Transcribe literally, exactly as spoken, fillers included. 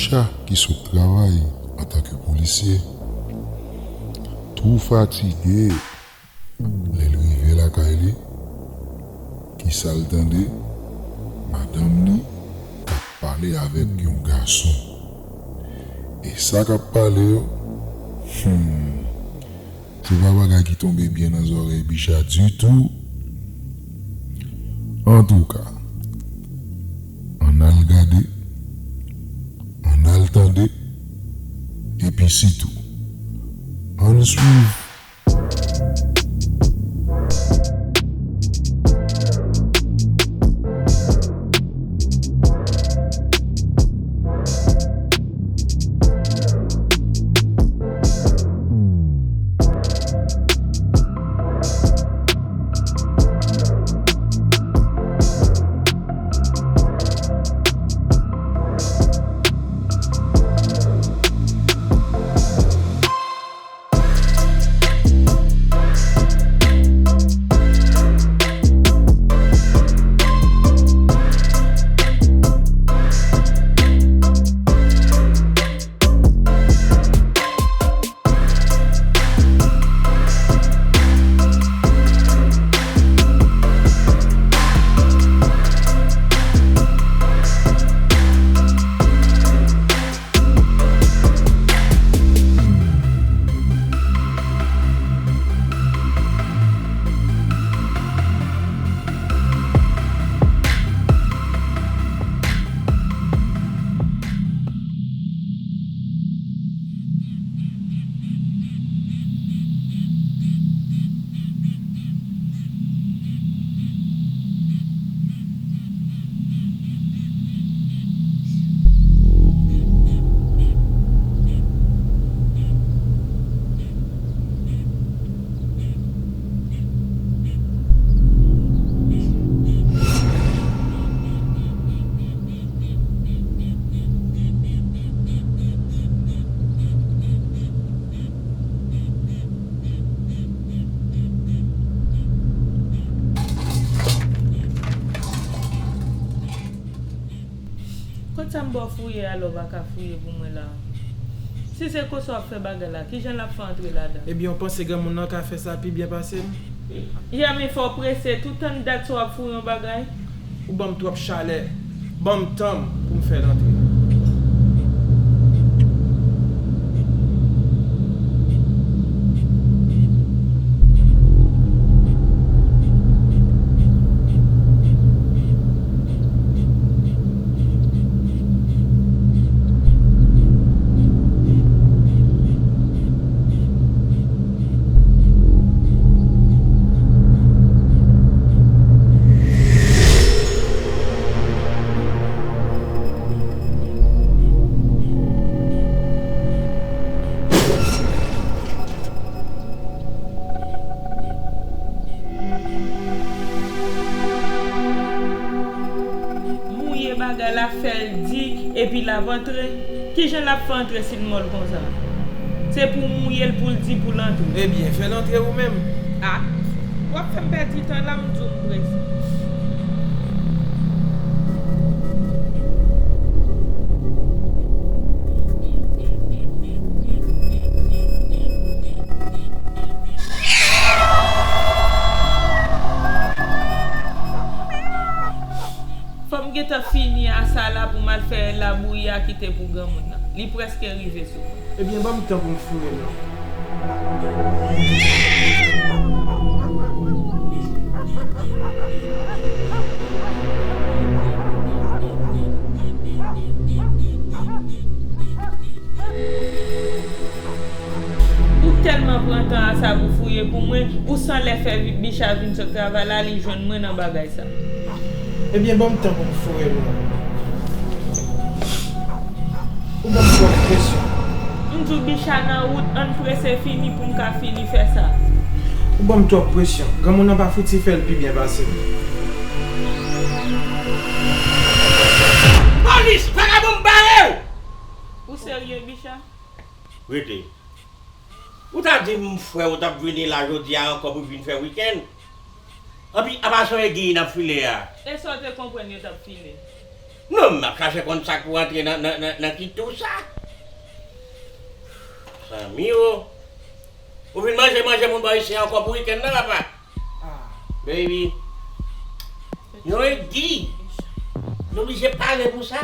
Bicha ki sot travay antanke polisye, twò fatige, lè l rive lakay li, kisa l tande? Madanm li k ap pale avèk yon gason. E sa k ap pale yo, hmm, se pa bagay ki tonbe byen nan zòrèy Bicha ditou. Antouka, ann al gade, ann al tande, epi sitou, ann swiv. Kot sa m ba w fouye a lè w pa ka fouye pou mwen la? Si se konsa w ap fè bagay la, kijan l ap fè antre ladan? Ebyen, w panse granmoun nan ka fè sa pi byen pase m? Yami, fò w prese, toutan dat sa w ap fouye yon bagay. Ou ban m twòp chalè. Ban m tan m pou m fè l antre. Mouye bagay la, fè l di, epi l ap antre. Kijan l ap fè antre si l mòl konsa? Se pou w mouye l pou l di pou l antre. Ebyen, fè l antre ou menm. A, w ap fè m pèdi tan la, m di w m prese. Fò m gentan fini a sa la pou m al fè labouyi a kite pou granmoun nan. Li prèske rive sou mwen. Ebyen, ban m tan pou m foure l. Ou tèlman pran tan a sa pou fouye pou mwen, ou san lè fè Bicha vin sot travay la, li jwenn mwen nan bagay sa. Ebyen, ban m tan pou m foure l. Ou ban m twòp presyon. M di w Bicha nan wout, ann prese fini pou m ka fini fè sa. Ou ban m twòp presyon. Granmoun nan pa fouti fè l pi byen pase m. Polis! Vagabon, m bare w! Ou serye, Bicha? Rete. Ou ta di m frè w t ap vini la jodi a ankò pou vin fè wikenn. Anpi, apa se yon egri n ap file a? E sa w te konprann yo t ap file? Non, m ap chache konn sa k pou antre nan, nan, nan, nan kit ou sa. Zanmi o. Ou vin manje, manje moun bò isi ankò pou wikenn nan, papa? Baby. Yon edi. Nou oblije pale pou sa.